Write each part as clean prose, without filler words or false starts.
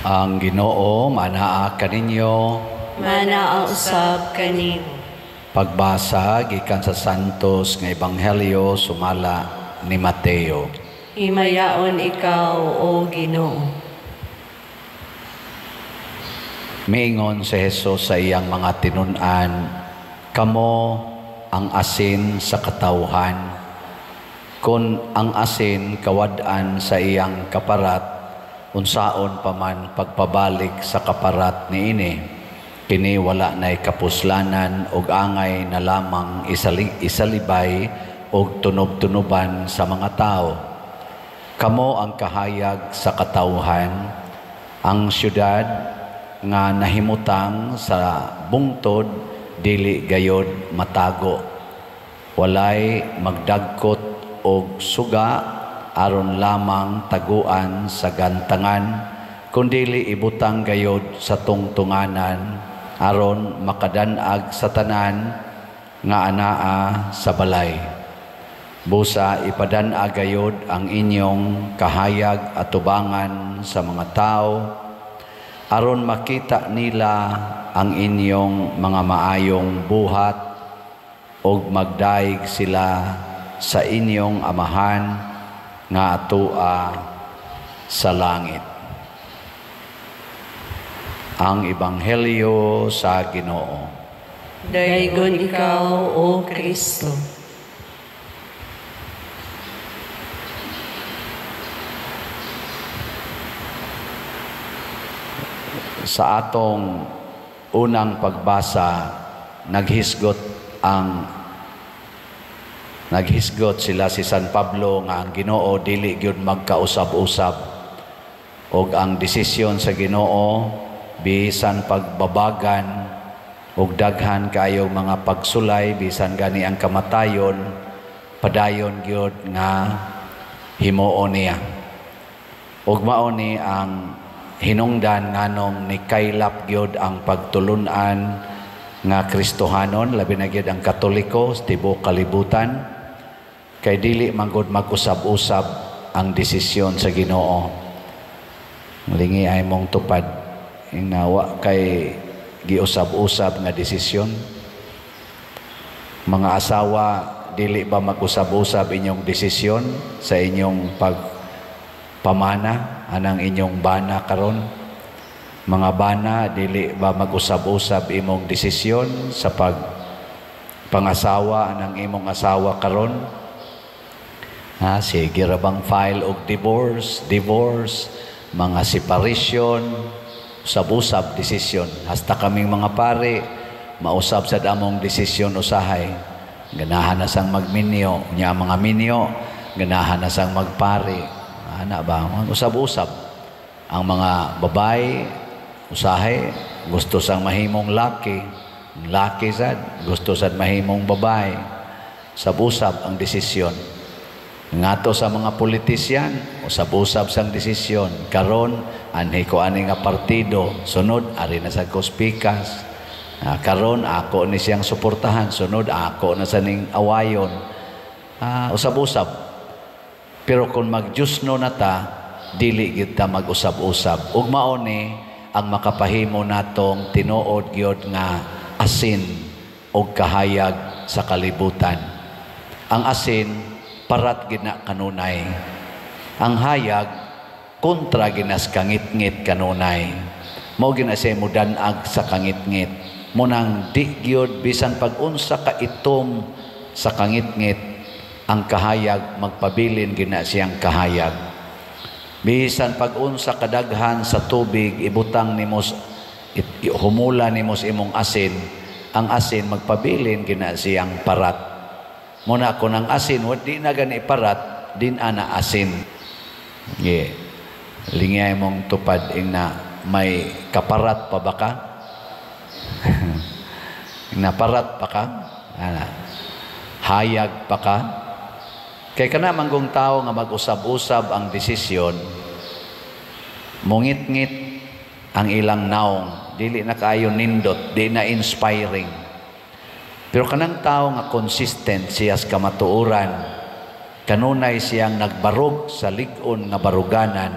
Ang Ginoo manaa kaninyo. Manaa usab kanimo. Pagbasa gikan sa Santos nga Ebanghelyo sumala ni Mateo. Himayaon ikaw, o Ginoo. Miingon si Jesus sa iyang mga tinun-an, "Kamo ang asin sa katawhan. Kung ang asin kawad-an sa iyang kaparat, unsaon pa man pagpabalik sa kaparat niini? Kini wala na'y kapuslanan ug angay na lamang isalibay og tunob-tunoban sa mga tao. Kamo ang kahayag sa katawhan. Ang syudad nga nahimutang sa bungtod dili gayod matago. Walay magdagkot og suga aron lamang taguan sa gantangan, kundili ibutang gayod sa tungtunganan aron makadanag sa tanan nga anaa sa balay. Busa ipadan-ag gayod ang inyong kahayag atubangan sa mga tao aron makita nila ang inyong mga maayong buhat ug magdaig sila sa inyong amahan nga atua sa langit." Ang Ebanghelyo sa Ginoo. Daygon ikaw, O Kristo. Sa atong unang pagbasa, naghisgot sila si San Pablo nga ang Ginoo dili gyud magkausab-usab, og ang desisyon sa Ginoo bisan pagbabagan og daghan kayo mga pagsulay, bisan gani ang kamatayon, padayon gyud nga himuon niya. Og mao ni ang hinungdan nganong ni kaylap gyud ang pagtulun-an nga Kristohanon, labi na gyud ang Katoliko sa tibuok kalibutan, kay dili man gud mag-usab-usab ang desisyon sa Ginoo. Lingi ay mong tupad ing nawa kay giusab-usab nga desisyon. Mga asawa, dili ba mag-usab-usab inyong desisyon sa inyong pagpamana anang inyong bana karon? Mga bana, dili ba mag-usab-usab imong desisyon sa pagpangasawa anang imong asawa karon? Ha, sige ra bang file og divorce, mga separation, usab-usab desisyon. Hasta kaming mga pare, mausab sa among desisyon usahay. Ganahan na sang magminyo, nya mga minyo, ganahan na sang magpare. Ana ba? Usab-usab. Ang mga babae, usahay, gusto sang mahimong laki. Laki sad, gusto sad mahimong babae. Usab-usab ang desisyon. Ngato sa mga politisyan, usab-usab sang desisyon. Karon, anhi ko ani nga partido, sunod ari na sa Kospikas. Karon ako ni siyang suportahan, sunod ako na sa ning awayon. Usab-usab. Pero kung mag-Diyosno na ta, dili gyud ta mag-usab-usab. Ug mao ni ang makapahimo natong tinuod gyud nga asin og kahayag sa kalibutan. Ang asin parat gina kanunay. Ang hayag kontra ginas kangitngit kanunay. Mao gina siya mudanag sa kangitngit. Munang di gyud bisan pag-unsa ka itom sa kangitngit, ang kahayag magpabilin gina siyang kahayag. Bisan pag-unsa kadaghan sa tubig ibutang nimo, humula nimo sa imong asin, ang asin magpabilin gina siyang parat. Muna kun ang asin wa di na gani parat, din ana asin. Ye. Lingay mong tupad ing na may kaparat pa ba ka? Ing naparat pa ka? Ana. Hayag pa ka? Kay kana manggong tao nga mag-usab-usab ang desisyon, mungitngit ang ilang naong, dili na kaayo nindot, di na inspiring. Pero kanang tao nga consistent siya sa kamatuoran, kanunay siyang nagbarog sa lig-on nga baruganan,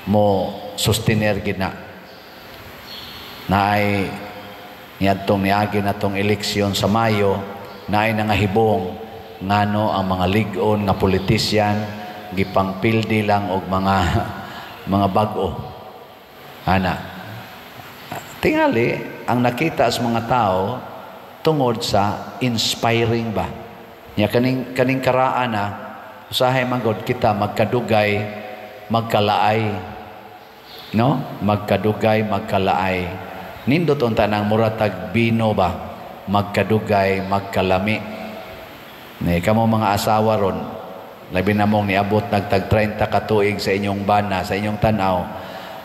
mo sustenir gid na. Naay niadtong niagi natong eleksyon sa Mayo, naay nangahibong ngano ang mga lig-on nga politisyan gipangpildi lang og mga bag-o. Ana. Tingali ang nakita sa mga tao tungod sa inspiring ba. Nya kaning karaan na usahay man gud kita magkadugay magkalaay. No? Magkadugay magkalaay. Nindot unta nang muratag bino ba, magkadugay magkalami. Ni kamo mga asawa ron, labi na mong niabot nagtag 30 ka tuig sa inyong bana, sa inyong tan-aw.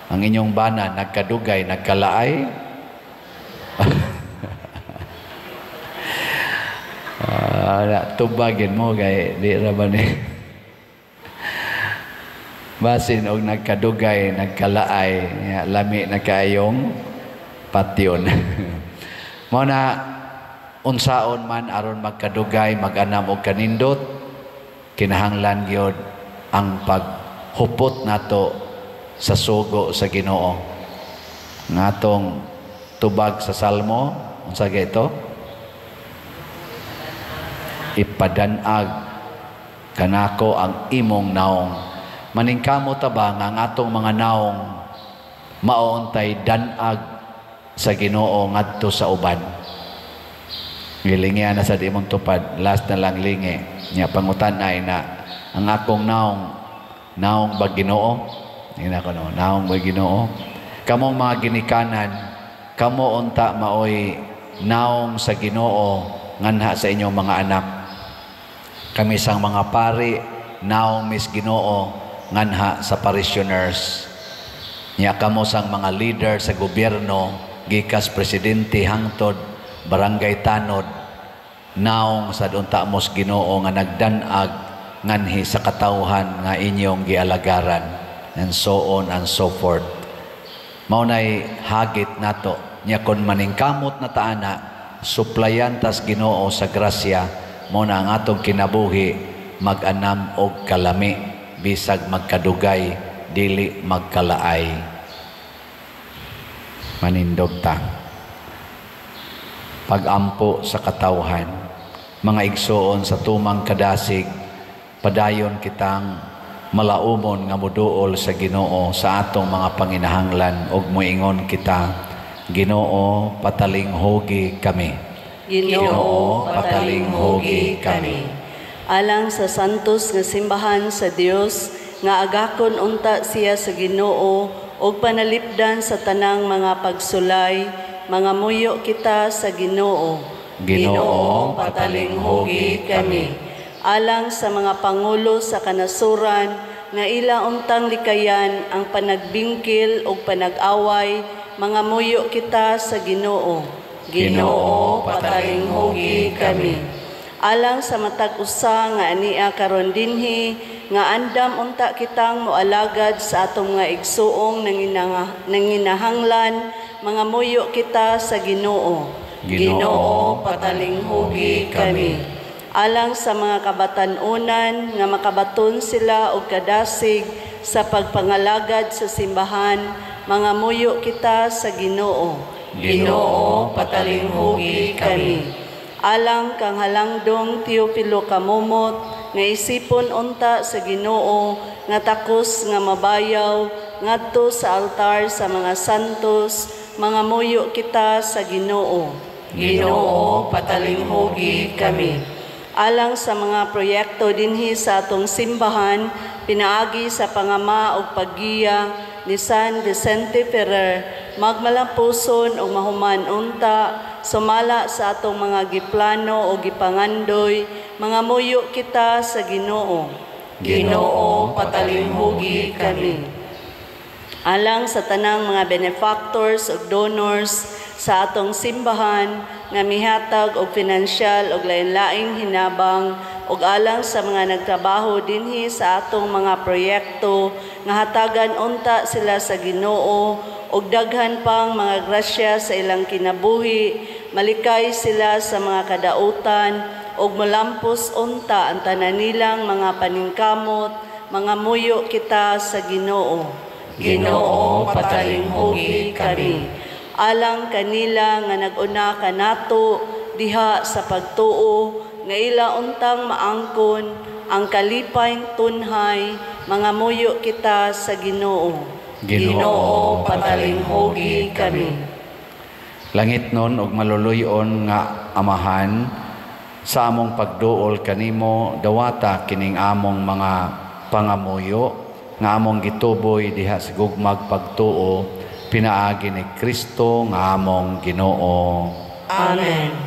Ang inyong bana nagkadugay nagkalaay. Tubagin mo kay di ra ba ni. Basin og nagkadugay nagkalaay, lami na kaayong patyon. Mao na unsaon man aron magkadugay mag-anam og kanindot, kinahanglan gyud ang paghupot nato sa sugo sa Ginoo. Ngatong tubag sa Salmo, unsa gyud ito? Ipadanag kanako ang imong naong. Maningkamot ta ba nga ang atong mga naong maoontay danag sa Ginoo ngadto sa uban? Gilingian na sa di mong tupad, last na lang lingi. Nya pangutan ay na ang akong naong, naong ba Ginoo? Ina ko no, naong ba Ginoo? Kamong mga ginikanan, kamo unta maoy naong sa Ginoo nganha sa inyong mga anak. Kami sang mga pari, naong mis Ginoo nganha sa parishioners. Nya kamo sang mga leader sa gobyerno, gikas presidente hangtod barangay tanod, naong sa unta mos Ginoo nga nagdanag nganhi sa katawhan nga inyong gialagaran, and so on and so forth. Mao nay hagit nato. Nya kon maningkamot na taana, suplayan tas Ginoo sa grasya, mao na ang atong kinabuhi mag-anam og kalami, bisag magkadugay dili magkalaay. Manindog ta. Pagampo sa katawhan, mga igsoon sa tumang kadasig, padayon kitang malaumon nga moduol sa Ginoo sa atong mga panginahanglan ug moingon kita, Ginoo, patalinghugi kami. Ginoo, patalinghugi kami. Alang sa santos nga simbahan sa Dios nga agakon unta siya sa Ginoo ug panalipdan sa tanang mga pagsulay, mga muyo kita sa Ginoo. Ginoo, patalinghugi kami. Alang sa mga pangulo sa kanasuran nga ila untang likayan ang panagbingkil ug panag-away, mga muyo kita sa Ginoo. Ginoo, patalinghugi kami. Alang sa matag usa nga ania karon dinhi nga andam unta kitang moalagad sa atong mga igsuong nanginahanglan, mga muyo kita sa Ginoo. Ginoo, patalinghugi kami. Alang sa mga kabatan-unan nga makabaton sila og kadasig sa pagpangalagad sa simbahan, mga muyo kita sa Ginoo. Ginoo, patalinghugi kami. Alang kang halangdong Teofilo Kamumot nga isipon unta sa Ginoo nga takos nga mabayaw ngadto sa altar sa mga santos, mga muyo kita sa Ginoo. Ginoo, patalinghugi kami. Alang sa mga proyekto dinhi sa atong simbahan, pinaagi sa pangama ug paggiya ni San Vicente Ferrer, magmalampuson o mahuman unta, sumala sa atong mga giplano o gipangandoy, mga muyo kita sa Ginoo. Ginoo, patalinghugi kami. Alang sa tanang mga benefactors ug donors sa atong simbahan nga mihatag og pinansyal og lain-laing hinabang, ug alang sa mga nagtrabaho dinhi sa atong mga proyekto nga hatagan unta sila sa Ginoo og daghan pang mga grasya sa ilang kinabuhi, malikay sila sa mga kadautan ug molampos unta ang tanan nilang mga paningkamot, mga muyo kita sa Ginoo. Ginoo, patalinghugi kami. Alang kanila nga nag-una kanato diha sa pagtuo, nga ila untang maangkon ang kalipay tunhay, mangamuyo kita sa Ginoo. Ginoo, patalinghugi kami. Langitnon ug maluluy-on nga Amahan, sa among pagduol kanimo, dawata kining among mga pangamuyo nga among gituboy diha sa gugmag pagtuo, pinaagi ni Kristo nga among Ginoo. Amen.